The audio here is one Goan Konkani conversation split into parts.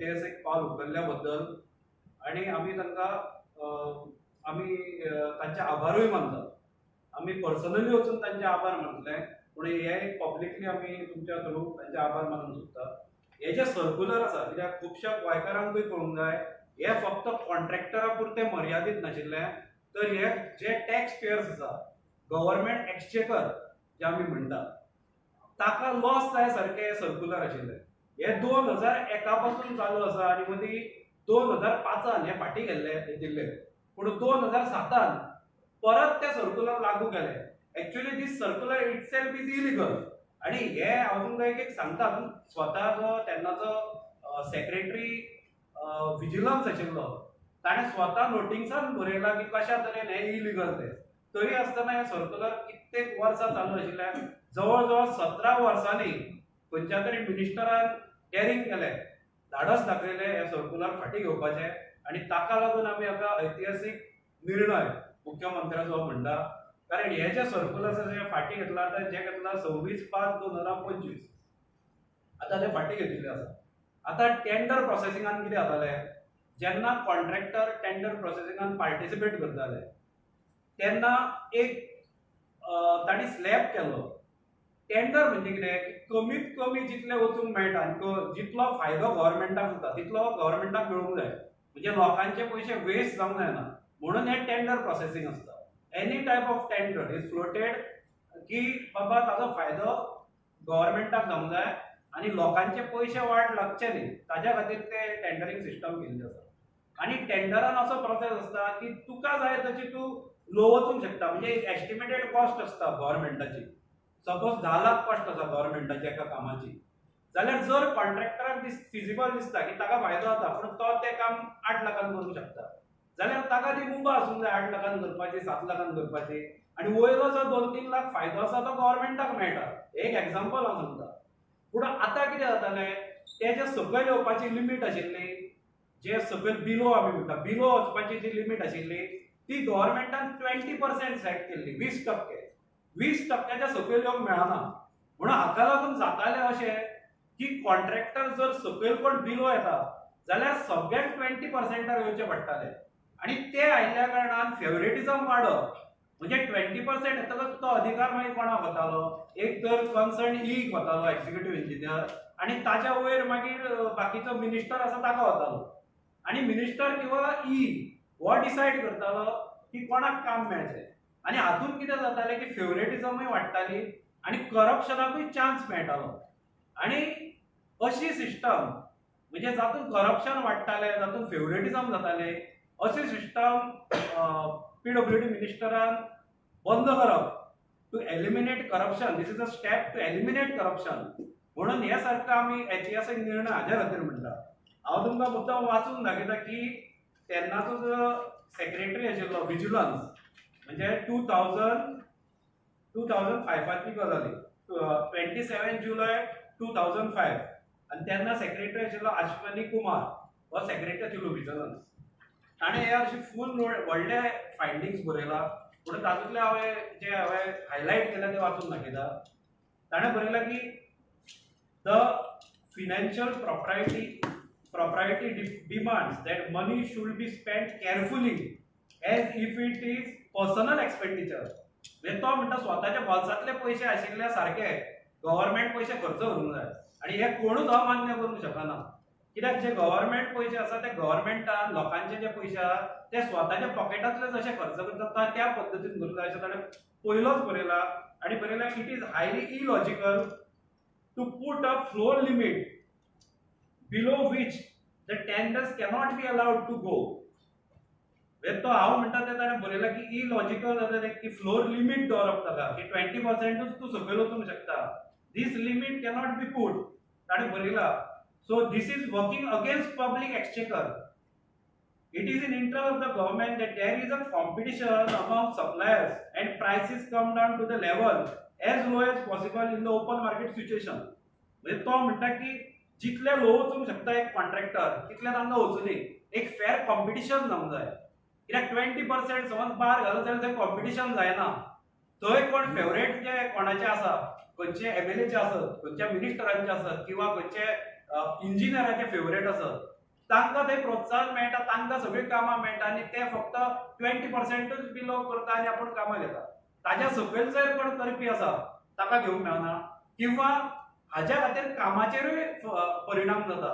ऐतिहासीक पावल उखल्ल्या बद्दल आनी आमी तांकां आमी तांचे आभारूय मानतात. आमी पर्सनली वचून तांचे आभार मानतले, पूण हे एक पब्लिकली आमी तुमच्या थ्रू तांचे आभार मानूंक सोदता. हे जे सर्कुलर आसा, कित्याक खुबश्या गोंयकारांकूय कळूंक जाय, हे फक्त कॉन्ट्रॅक्टरा पुरते मर्यादीत नाशिल्ले, तर हे जे टॅक्स पेयर्स आसा, गव्हर्मेंट एक्सचेकर जे आमी म्हणटा, ताका लॉस जाय सारके सर्कुलर आशिल्ले. हे 2001 पासून चालू आसा आनी मदीं 2005 हे फाटीं गेल्ले दिल्ले, पूण 2007 परत ते सर्कुलर लागू केले. Actually this circular itself is illegal. आनी हे हांव तुमकां एक एक सांगता, स्वता जो तेन्नाचो सेक्रेटरी विजिलन्स आशिल्लो ताणें स्वता नोटिंग्सान बरयलां की कशा तरेन हें इलिगल तें. तरी आसतना हें सर्कुलर कित्येक वर्सां चालू आशिल्लें. जवळ जवळ 17 वर्सांनी खंयच्या तरी मिनिस्टरान डॅरिंग केलें, धाडस दाखयलें हें सर्कुलर फाटीं घेवपाचें, आनी ताका लागून आमी हाका ऐतिहासीक निर्णय मुख्यमंत्र्याचो म्हणटा. कारण हे जे सर्कुलर आसा जें फाटीं घेतलां, आतां जें घेतलां 26/5/2025, आतां तें फाटीं घेतिल्लें आसा. आतां टेंडर प्रोसेसिंगान कितें जातालें, जेन्ना कॉन्ट्रॅक्टर टेंडर प्रोसेसिंगान पार्टिसिपेट करताले तेन्ना एक तांणी स्लॅब केल्लो. टेंडर म्हणजे कितें की कमीत कमी जितले वचूंक मेळटा आनी जितलो फायदो गव्हर्मेंटाक जाता तितलो गव्हर्मेंटाक मेळूंक जाय, म्हणजे लोकांचे पयशे वेस्ट जावंक जायना म्हणून हें टेंडर प्रोसेसींग आसता. Any type of tender is floated की बाबा ताजो फायदो गव्हर्मेंटाक जावंक जाय आनी लोकांचे पयशे वाट लागचे न्ही, ताज्या खातीर ते टेंडरींग सिस्टम केल्ली आसा. आनी टेंडरान असो प्रोसेस आसता की तुका जाय तशी तूं लो वचूंक शकता, म्हणजे एक एस्टिमेटेड कॉस्ट आसता गव्हर्मेंटाची. सपोज 10 लाख कॉस्ट आसा गव्हर्मेंटाची एका कामाची, जाल्यार जर कॉन्ट्रॅक्टराक फिजिबल दिसता की ताका फायदो जाता पूण तो तें काम 8 लाखान करूंक शकता, जाल्यार ताका ती मुभा आसूंक जाय 8 लाखान करपाची, 7 लाखान करपाची, आनी वयलो जो 2-3 लाख फायदो आसा तो गव्हर्मेंटाक मेळटा. एक एग्जाम्पल हांव सांगता. पूण आतां कितें जातालें, तेजे सकयल येवपाची लिमीट आशिल्ली, जे सकयल बिलो आमी म्हणटा, बिलो वचपाची जी लिमीट आशिल्ली ती गव्हर्मेंटान 20% सेट केल्ली, 20%. 20% सकयल येवंक मेळना. म्हणून हाका लागून जातालें अशें की कॉन्ट्रॅक्टर जर सकयल कोण बिलो येता जाल्यार सगळ्यांक 20% येवचें पडटालें, आनी ते आयिल्ल्या कारणान फेवरेटिझम वाडप, म्हणजे 20% येतकच तो अधिकार मागीर कोणाक वतालो, एक तर कन्सर्न ईक वतालो, एक्झिक्युटीव इंजिनियर, आनी ताच्या वयर मागीर बाकीचो मिनिस्टर आसा ताका वतालो, आनी मिनिस्टर किंवा ई हो डिसायड करतालो की कोणाक काम मेळचें. आनी हातूंत कितें जातालें की फेवरेटिझमूय वाडटाली आनी करप्शनाकूय चान्स मेळटालो. आनी अशी सिस्टम म्हणजे जातूंत करप्शन वाडटालें, जातूंत फेवरेटिझम जातालें, अशी सिस्टम PWD मिनिस्टरान बंद करप, to eliminate corruption. This is a step to eliminate corruption. म्हणून हे सारको आमी ऐतिहासीक निर्णय हाज्या खातीर म्हणटा. हांव तुमकां मुद्दाम वाचून दाखयता की तेन्नाचो जो सेक्रेटरी आशिल्लो विजिलन्स, म्हणजे 2005 गजाली, 27 जुलय 2005, आनी तेन्ना सेक्रेटरी आशिल्लो अश्वनी कुमार, हो सेक्रेटरी आशिल्लो विजिलन्स. ताणें हे अशें फूल व्हडले फायंडींग्स बरयला, पूण तातूंतले हांवें जे हांवें हायलायट केल्या ते वाचून दाखयता. ताणें बरयलां की the financial propriety demands that money should be spent carefully as if it is personal expenditure. म्हणजे तो म्हणटा स्वताच्या बोल्सांतले पयशे आशिल्ल्या सारके गव्हर्मेंट पयशे खर्च करूंक जाय, आनी हे कोणूच अमान्य करूंक शकना. कित्याक जे गव्हर्मेंट पयशे आसा ते गव्हर्मेंटान लोकांचे जे पयशे आसा ते स्वताच्या पॉकेटांतले जशे खर्च करतात त्या पद्दतीन करूंक जाय अशें ताणें पयलोच बरयला. आनी बरयला, it is highly illogical to put a floor limit below which the tenders cannot be allowed to go. तो हांव म्हणटा तें ताणें बरयलां की इलॉजिकल जाता तें की फ्लोर लिमीट दवरप ताका की 20% तूं सकयल वचूंक शकता, this limit cannot be put, ताणें बरयलां. So this is working against public exchequer. It is in interest of the government that there is a competition among suppliers and prices come down to the level as low as possible in the open market situation. म्हणजे तो म्हणटा की जितले लो वचूंक शकता एक कॉन्ट्रॅक्टर तितले तांकां वचुनी, एक फेर कॉम्पिटिशन जावंक जाय. कित्याक 20% समज बार घालत जाल्यार थंय कॉम्पिटिशन जायना, थंय कोण फेवरेट जे कोणाचे आसा, खंयचे MLAचे आसत, खंयच्या मिनिस्टरांचे आसत किंवा खंयचे इंजिनियराचे फेवरेट आसत, तांकां थंय प्रोत्साहन मेळटा, तांकां सगळीं कामां मेळटा आनी ते फक्त 20% बिलो करता आनी आपूण कामां घेता. ताज्या सकयल जर कोण करपी आसा ताका घेवंक मेळना किंवा हाज्या खातीर कामाचेरूय परिणाम जाता.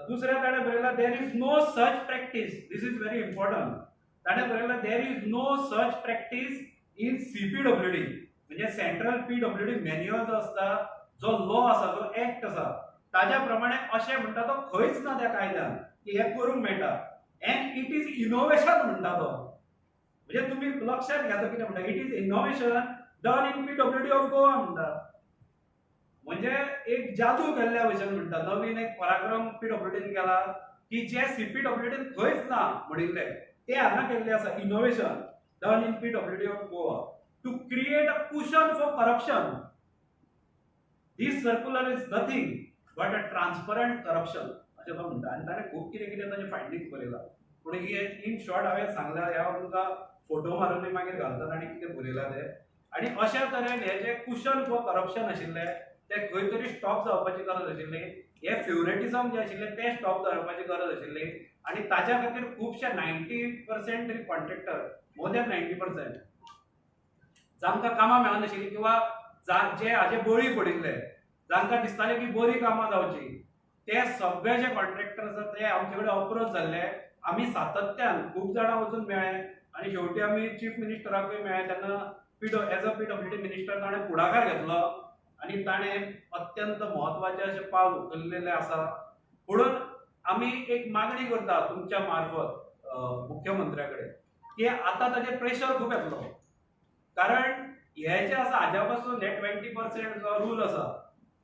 दुसरें ताणें बरयलां, there is no such practice, this is very important. ताणें बरयलां there is no such practice in CPWD, म्हणजे सेंट्रल पीडब्ल्यूडी मॅन्युअल जो आसता, जो लॉ आसा, जो एक्ट आसा, ताज्या प्रमाणे अशें म्हणटा तो खंयच ना त्या कायद्यान की हें करूंक मेळटा. एंड it is innovation म्हणटा तो, म्हणजे तुमी लक्षात घ्या तो कितें म्हणटा, it is innovation done in PWD of Goa म्हणटा. म्हणजे एक जादू केल्ल्या भशेन म्हणटा, नवीन एक पराक्रम पीडब्ल्यूडीन केला की जे सीपीडब्ल्यूडीन खंयच ना म्हणिल्लें ते हांगा केल्लें आसा. Innovation done in PWD of Goa to create a cushion for corruption. This circular is nothing but a transparent corruption अशें तो म्हणटा. आनी ताणें खूब कितें कितें ताजें फायंडींग बरयलां, पूण हे इन शॉर्ट हांवें सांगलां, ह्या तुमकां फोटो मारून मागीर घालतात आनी कितें बरयलां तें. आनी अशा तरेन हे जे कुशन फॉर करप्शन आशिल्लें तें खंय तरी स्टॉप जावपाची गरज आशिल्ली, हे फेवरेटिझम जें आशिल्लें तें स्टॉप जावपाची गरज आशिल्ली. आनी ताज्या खातीर खुबशे 90% तरी कॉन्ट्रॅक्टर, मोर दॅन 90% जांकां कामां मेळनाशिल्लीं किंवा जे हाजे बळी पडिल्ले, जांकां दिसतालें की बरीं कामां जावचीं, ते सगळे जे कॉन्ट्रॅक्टर आसात ते आमचे कडेन अप्रोच जाल्ले. आमी सातत्यान खूब जाणां वचून मेळ्ळे आनी शेवटी आमी चीफ मिनिस्टराकूय मेळ्ळे. तेन्ना एज अ पीडब्ल्यूडी मिनिस्टर ताणें फुडाकार घेतलो आनी ताणें अत्यंत म्हत्वाचें अशें पावल उखल्लेलें आसा. म्हणून आमी एक मागणी करता तुमच्या मार्फत मुख्यमंत्र्या कडेन की आतां ताचेर प्रेशर खूब येतलो, कारण हे जे आसा हाज्या पासून हे 20% जो रूल आसा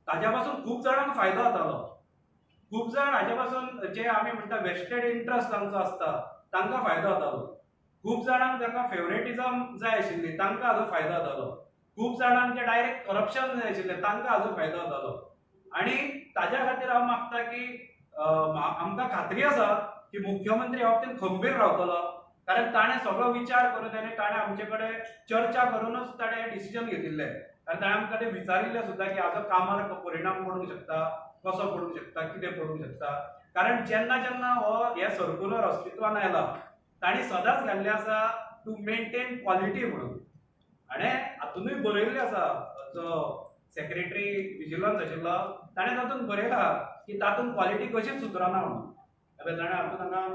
ताज्या पासून खूब जाणांक फायदो जातालो. खूब जाण हाज्या पासून जे आमी म्हणटा वेस्टेड इंट्रस्ट तांचो आसता तांकां फायदो जातालो. खूब जाणांक जांकां फेवरेटिझम जाय आशिल्ली तांकां हाजो फायदो जातालो. खूब जाणांक जे डायरेक्ट करप्शन जाय आशिल्लें तांकां हाजो फायदो जातालो. आनी ताज्या खातीर हांव मागता की आमकां खात्री आसा की मुख्यमंत्री ह्या बाबतींत खंबीर रावतलो, कारण ताणें सगळो विचार करून आनी ताणें आमचे कडेन चर्चा करूनच ताणें डिसिजन घेतिल्लें. कारण ताणें आमकां तें विचारिल्लें सुद्दां की हाजो कामार परिणाम पडूंक शकता, कसो पडूंक शकता, कितें पडूंक शकता. कारण जेन्ना जेन्ना हो हें सर्कुलर अस्तित्वान आयला तांणी सदांच घाल्लें आसा टू मेंटेन क्वॉलिटी म्हणून. आनी हातूनय बरयल्लें आसा, जो सेक्रेटरी विजिलन्स आशिल्लो ताणें तातूंत बरयलां की तातूंत क्वॉलिटी कशीच सुदरना म्हणून. ताणें हातूंत हांगा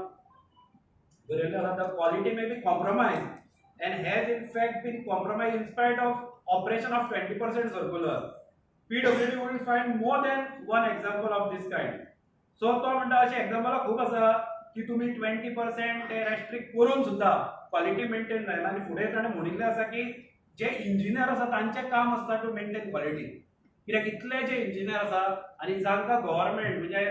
बरयल्लें आसा, the quality may be compromise and has in fact been compromise in spite of operation of 20% circular. PWD will find more than one example of this kind. So तो म्हणटा अशें एग्जाम्पलां खूब आसा की तुमी 20% ते रेस्ट्रिक्ट करून सुद्दां क्वॉलिटी मेंटेन जायना. आनी फुडें ताणें म्हणिल्लें आसा की जे इंजिनियर आसा तांचें काम आसता टू मेंटेन क्वॉलिटी, कित्याक इतले जे इंजिनियर आसा आनी जांकां गव्हर्मेंट म्हणजे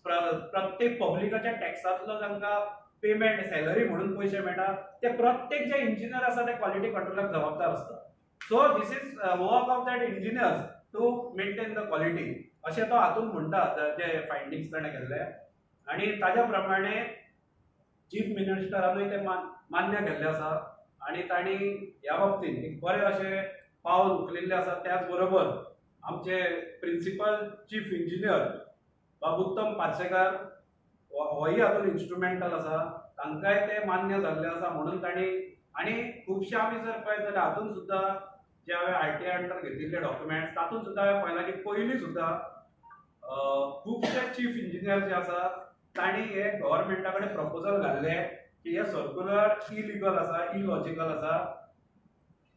प्रत्येक पब्लिकाच्या टॅक्सांतलो जांकां पेमेंट सॅलरी म्हणून पयशे मेळटा ते प्रत्येक जे इंजिनियर आसा ते क्वॉलिटी कंट्रोलाक जबाबदार आसता. So this is work of that engineers to maintain the quality अशें तो हातूंत म्हणटा, जे फायंडींग्स ताणें केल्ले. आनी ताज्या प्रमाणे चीफ मिनिस्टरानूय तें मान्य केल्लें आसा आनी तांणी ह्या बाबतींत एक बरें अशें पावल उखलिल्लें आसा. त्याच बरोबर आमचे प्रिंसिपल चीफ इंजिनियर बाब उत्तम पार्सेकार होय हातूंत इन्स्ट्रुमेंटल आसा, तांकांय तें मान्य जाल्लें आसा म्हणून तांणी. आनी खुबशे आमी जर पळयत जाल्यार हातूंत सुद्दां जे हांवें आरटीआय अंडर घेतिल्ले डॉक्युमेंट्स तातूंत सुद्दां हांवें पळयलां की पयलीं सुद्दां खुबशे चीफ इंजिनियर जे आसा तांणी हे गव्हर्मेंटा कडेन प्रपोजल घाल्लें की हे सर्कुलर इलिगल आसा, इलॉजिकल आसा,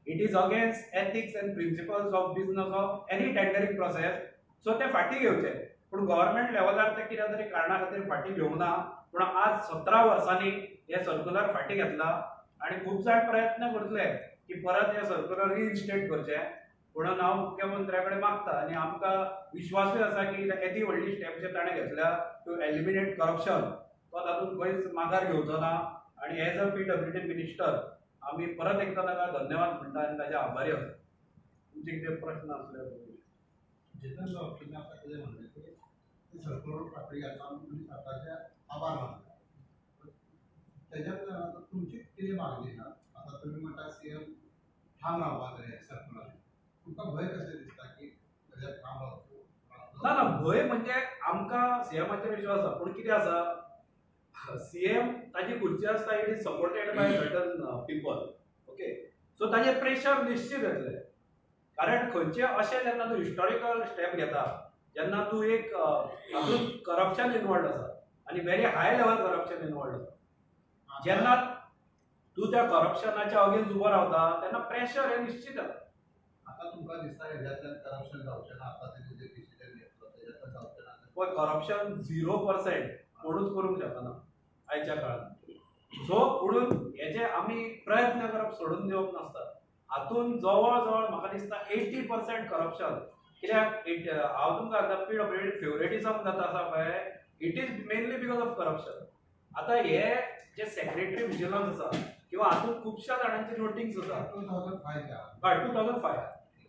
it is against ethics and principles of business of any tendering process. So ते फाटीं घेवचे, पूण गव्हर्मेंट लेवलार ते कित्या तरी कारणा खातीर फाटीं घेवंक ना. पूण आज 17 वर्सांनी हे सर्कुलर फाटीं घेतलां आनी खूब जाण प्रयत्न करतले की परत हे सर्कुलर रिइन्स्टेट करचें. म्हणून हांव मुख्यमंत्र्या कडेन मागता आनी आमकां विश्वासूय आसा की येदी व्हडली स्टेप जे ताणें घेतल्या टू एलिमिनेट करप्शन तो तातूंत खंयच माघार घेवचो ना. आनी एज अ पीडब्ल्यूडी मिनिस्टर आमी परत एकदां ताका धन्यवाद म्हणटा आनी ताजे आभारी आसा. तुमचे कितें प्रश्न आसल्यार जितेंद्र बाब आतां कितें म्हणलें की सर्कुलर फाटीं घेतला आनी सरकाराचे आभार मानले, तेज्या तुमची कितें मागणी आहा? आतां तुमी म्हणटा सीएम ठाम रावपाक जाय सर्कुलर, तुमकां भंय कशें दिसता की ताजेर ठाम रावतलो ना ना, भंय म्हणजे आमकां सीएमाचेर विश्वास आसा, पूण कितें आसा, सीएम ताजी खुर्ची आसता, it is supported by certain people. Okay, so ताजें प्रेशर निश्चित येतलें, कारण खंयचे अशें जेन्ना तूं हिस्टॉरिकल स्टेप घेता, जेन्ना तूं एक तातूंत करप्शन इनवॉल्ड आसा आनी very high level corruption involved आसा, जेन्ना तूं त्या करप्शनाच्या अगेन्स्ट उबो रावता तेन्ना प्रेशर हें निश्चित येता. आतां तुमकां दिसता हेज्यांतल्यान करप्शन जावचें ना? आतां तेणी जे डिसिजन घेतलो तेज्यांतल्यान जावचें ना? पळय, करप्शन 0% कोणूच करूंक शकना आयच्या काळांत. सो म्हणून हेजे आमी प्रयत्न करप सोडून दिवप नासता. हातून जवळ जवळ म्हाका दिसता 80% करप्शन, कित्याक हांव तुमकां सांगता, पीडब्ल्यूडी फेवरेटिजम जाता आसा पळय, it is mainly because of corruption. आतां हे जे सेक्रेटरी विजिलन्स आसा किंवा हातूंत खुबश्या जाणांची नोटिंग्स आसा. 2005. हय, 2005,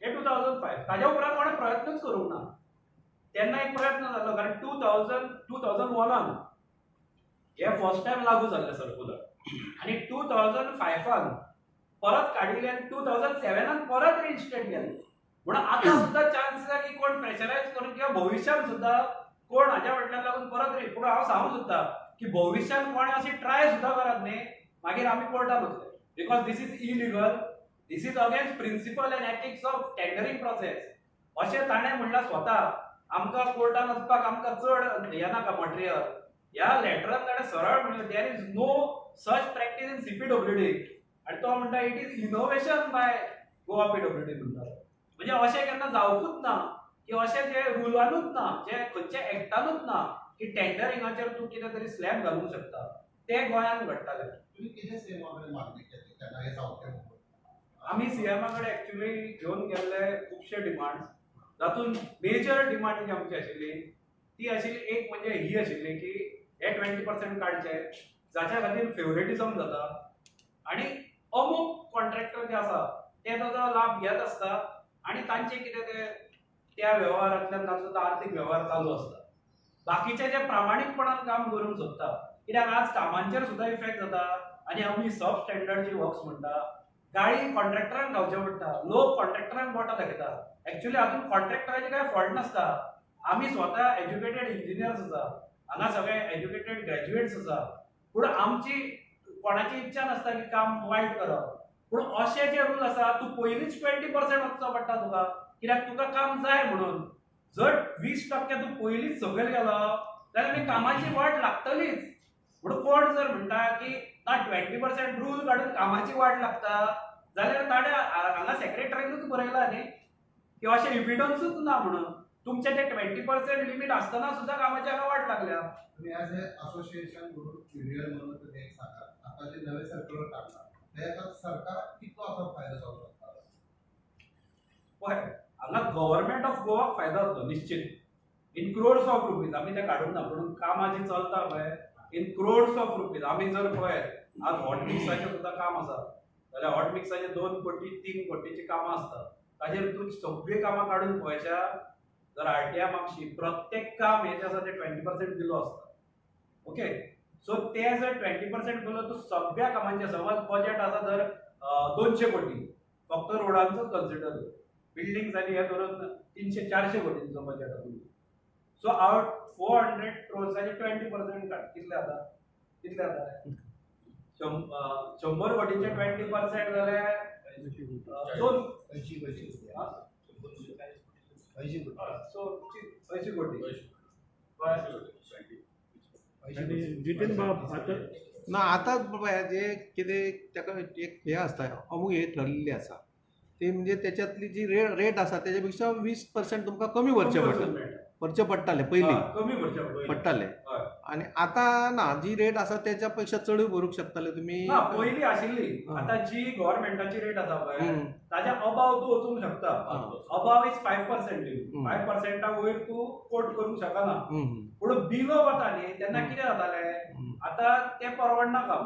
हे 2005 ताज्या उपरांत कोणें प्रयत्नूच करूंक ना. तेन्ना एक प्रयत्न जालो, कारण 2001 हे फर्स्ट टायम लागू जाल्लें सर्कुलर, आनी 2005 परत काडिल्लें आनी 2007 परत रिइन्स्टेट केलें. म्हणून आतां सुद्दां चान्स आसा की कोण प्रेशरायज करून किंवा भविश्यांत सुद्दां कोण हाज्या फाटल्यान लागून परत रि, पूण हांव सांगूंक सोदता की भविश्यांत कोणें अशी ट्राय सुद्दां करात न्ही, मागीर आमी कोर्टान वतले, because this is illegal, this is against principle and ethics of tendering process. अशें ताणें म्हणलां स्वता. आमकां कोर्टान वचपाक आमकां चड हें नाका मटेरियल. ह्या लेटरान ताणें सरळ म्हणलें there is no such practice in CPWD, आनी तो म्हणटा it is innovation by Goa PWD म्हणटा. म्हणजे अशें केन्ना जावंकूच ना की अशें जे रुलानूच ना, जे खंयच्या एक्टानूच ना की टेंडरिंगाचेर तूं कितें तरी स्लॅब घालूंक शकता, तें गोंयांत घडटालें. तुमी कितें सीएमा कडेन मागणी केली तेन्ना हें जावचें म्हणून? आमी सीएमा कडेन एक्चुअली घेवन गेल्ले खुबशे डिमांड्स, तातूंत मेजर डिमांड जी आमची आशिल्ली ती आशिल्ली एक म्हणजे ही आशिल्ली की हे 20% काडचे जाच्या खातीर फेवरेटिजम जाता आनी अमूक कॉन्ट्रॅक्टर जे आसा ते ताजो लाभ घेत आसता आनी तांचे कितें ते त्या वेव्हारांतल्यान तांचो आर्थीक वेव्हार चालू आसता. बाकीचे जे प्रामाणीकपणान काम करूंक सोदता, कित्याक आज कामांचेर सुद्दां इफेक्ट जाता आनी आमी सब स्टँडर्ड जी वर्क्स म्हणटा, गाळी कॉन्ट्रॅक्टरांक खावच्यो पडटा, लोक कॉन्ट्रॅक्टरांक बोटां दाखयता. एक्चुअली हातूंत कॉन्ट्रॅक्टराचें कांय फॉल्ट नासता. आमी स्वता एज्युकेटेड इंजिनियर्स आसा, हांगा सगळे एज्युकेटेड ग्रॅज्युएट्स आसा, पूण आमची कोणाची इच्छा नासता की काम वायट करप. पूण अशे जे रूल आसा, तूं पयलींच 20% वचचो पडटा तुका, कित्याक तुका काम जाय म्हणून. जर 20% तूं पयलींच सकयल गेलो जाल्यार मागीर कामाची वाट लागतलीच. म्हणून कोण जर म्हणटा की ना 20% रूल काडून कामाची वाट लागता, जाल्यार ताणें हांगा सेक्रेटरीनूच बरयलां न्ही की अशें इविडन्सूच ना म्हणून. तुमचें ते 20% लिमीट आसतना सुद्दां कामाची हांगा वाट लागल्या. तुमी एज ए असोसिएशन म्हणून, युनियन म्हणून तुमी एक सांगात, आतां जे नवें सर्क्युलर काडलां तेका सरकाराक कितलो असो फायदो जावंक शकता? पळय, हांगा गव्हर्मेंट ऑफ गोवाक फायदो जातलो निश्चित, इन क्रोर्स ऑफ रुपीज. आमी ते काडूंक ना, पूण कामां जीं चलता पळय इन क्रोर्स ऑफ रुपीज. आमी जर पळयत आज हॉट मिक्साचें सुद्दां काम आसा जाल्यार हॉट मिक्साचें 2 कोटी 3 कोटीचीं कामां आसता, ताजेर तूं सगळीं कामां काडून पळयशात जर आरटीआय मागशी प्रत्येक काम हें जें आसा तें 20% बिलो आसता. ओके, सो ते जर 20% बिलो तूं सगळ्या कामांचें, समज बजेट आसा जर 200 कोटी, फक्त रोडांचोच कन्सिडर कर, बिल्डिंग्स आनी हें धरून 300-400 कोटींचो बजेट आसा तुमचो. सो आवट 400 क्रोर्साचे 20% काड, कितले जाता? कितले जाता? 100 कोटीचे 20% जाल्यार 2 80 सो 80 कोटी. जितेन बाब आतां ना, आतां बाबा जे कितें ताका एक हें आसता, अमूक हे ठरलेली आसा ती, म्हणजे तेच्यातली जी रेट आसा तेच्या पेक्षा 20% तुमकां कमी भरचें पडटा, भरचें पडटालें पयलीं, कमी भरचें पडटालें. आनी आतां ना, जी रेट आसा तेच्या पेक्षा चडूय भरूंक शकताले तुमी. ना, पयलीं आशिल्ली. आतां जी गव्हर्मेंटाची रेट आसा पळय ताच्या अबाव तूं वचूंक शकता. अबाव is 5%, 5% वयर तूं कोट करूंक शकना. पूण बिलो वता न्ही तेन्ना कितें जातालें, आतां तें परवडना काम.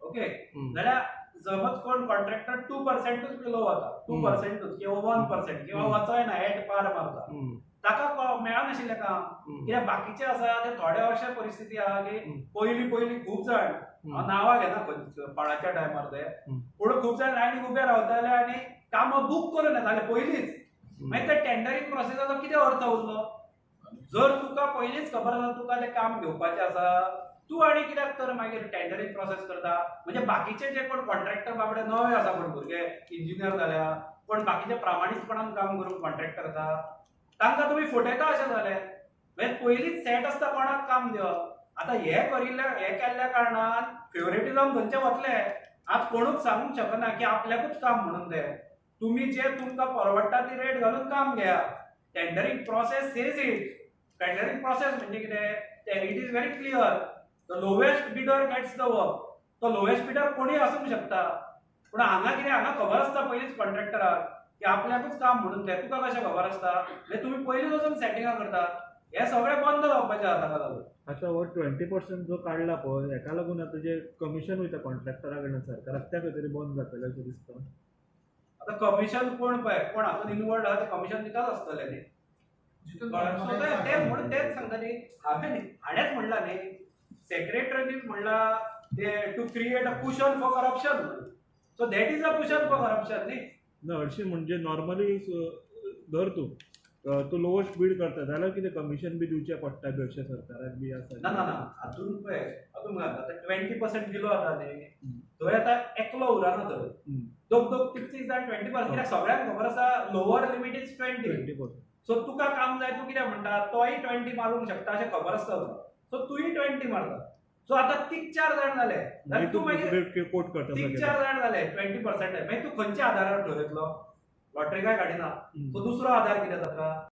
ओके, जाल्यार समज कोण कॉन्ट्रॅक्टर 2%ूच बिलो वता, 2%ूच किंवा 1% किंवा वचय ना, एट पार मारता, ताका मेळनाशिल्लें काम. कित्याक बाकीचे आसा ते थोडे अशे परिस्थिती आहा की पयलीं पयलीं खूब जाण, हांव नांवां घेना कोणाच्या टायमार ते, पूण खूब जाण लायनीक उबे रावताले आनी कामां बूक करून येताले पयलींच. मागीर त्या टेंडरींग प्रोसेसाचो कितें अर्थ उरलो? जर तुका पयलींच खबर आसा तुका तें काम घेवपाचें आसा, तूं आनी कित्याक तर मागीर टेंडरींग प्रोसेस करता? म्हणजे बाकीचे जे कोण कॉन्ट्रॅक्टर बाबडे नवे आसा, कोण भुरगे इंजिनियर जाल्या, कोण बाकीचे प्रामाणीकपणान काम करूंक कॉन्ट्रॅक्ट करता, तांकां तुमी फटयता अशें जालें. म्हणजे पयलींच सेट आसता कोणाक काम दिवप. आतां हे करिल्ल्या हे केल्ल्या कारणान फेवरेटिजम खंयचें वतलें. आज कोणूच सांगूंक शकना की आपल्याकूच काम म्हणून तें. तुमी जे तुमकां परवडटा ती रेट घालून काम घेया. Tendering process says it. Tendering process म्हणजे कितें तें it is very clear. The lowest bidder gets the work. तो लोवेस्ट बिडर कोणूय आसूंक शकता. पूण हांगा कितें, हांगा खबर आसता पयलींच कॉन्ट्रॅक्टराक की आपल्याकूच काम म्हणून तें. तुका कशें खबर आसता? म्हणजे तुमी पयलींच वचून सेटिंगां करता. हें सगळें बंद जावपाचें आसा ताका लागून. आतां हो 20% जो काडला पळय, हेका लागून आतां जे कमिशन वयता कॉन्ट्रॅक्टरा कडल्यान सरकाराक, त्या खंय तरी बंद जातलें अशें दिसता. आतां कमिशन कोण पळय कोण हातून इनवॉल्ड आसा ते कमिशन दिताच आसतले न्ही. ते म्हणून तेच सांगता न्ही, हांवें हाणेंच म्हणलां न्ही, सेक्रेटरीनीच म्हणलां ते to create a cushion for corruption. So that is a cushion for corruption न्ही. ना हरशीं म्हणजे नॉर्मली धर तूं तूं लोवस्ट बीड करता जाल्यार कितें कमिशन बी दिवचें पडटा बी अशें सरकाराक बी आसा? ना ना ना, हातून पळय हातून आतां 20% दिलो आतां न्ही, थंय आतां एकलो उरना थंय, दोग दोग तीग तीग जाण 20%. कित्याक सगळ्यांक खबर आसा लोवर लिमीट is 20%. सो तुका काम जाय, तूं कितें म्हणटा, तोय 20 मारूंक शकता अशें खबर आसता तुका. सो तूंय 20 मारता. सो आतां तीग चार जाण जाले, तूं मागीर तीग चार जाण जाले 20%. मागीर तूं खंयच्या आधारार ठरयतलो? लॉटरी काय काडिना. सो दुसरो आधार कितें जाता?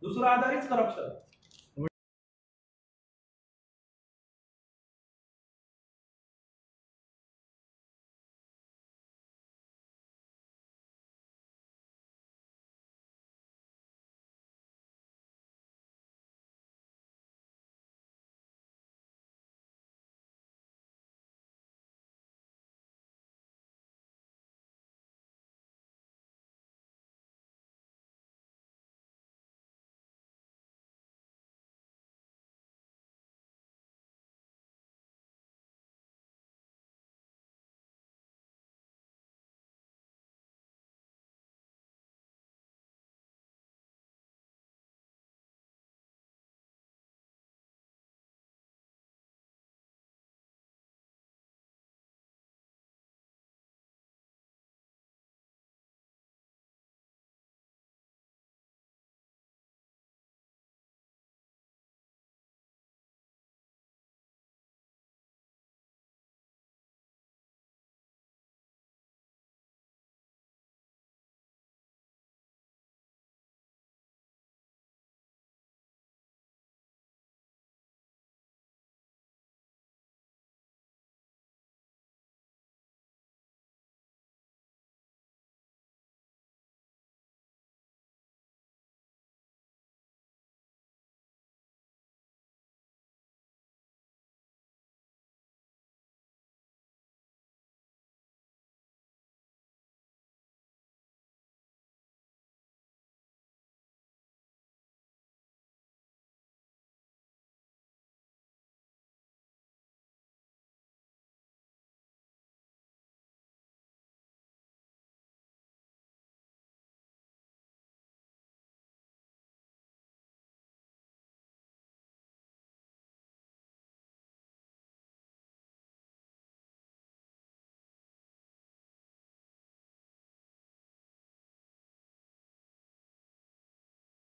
दुसरो आधार is corruption.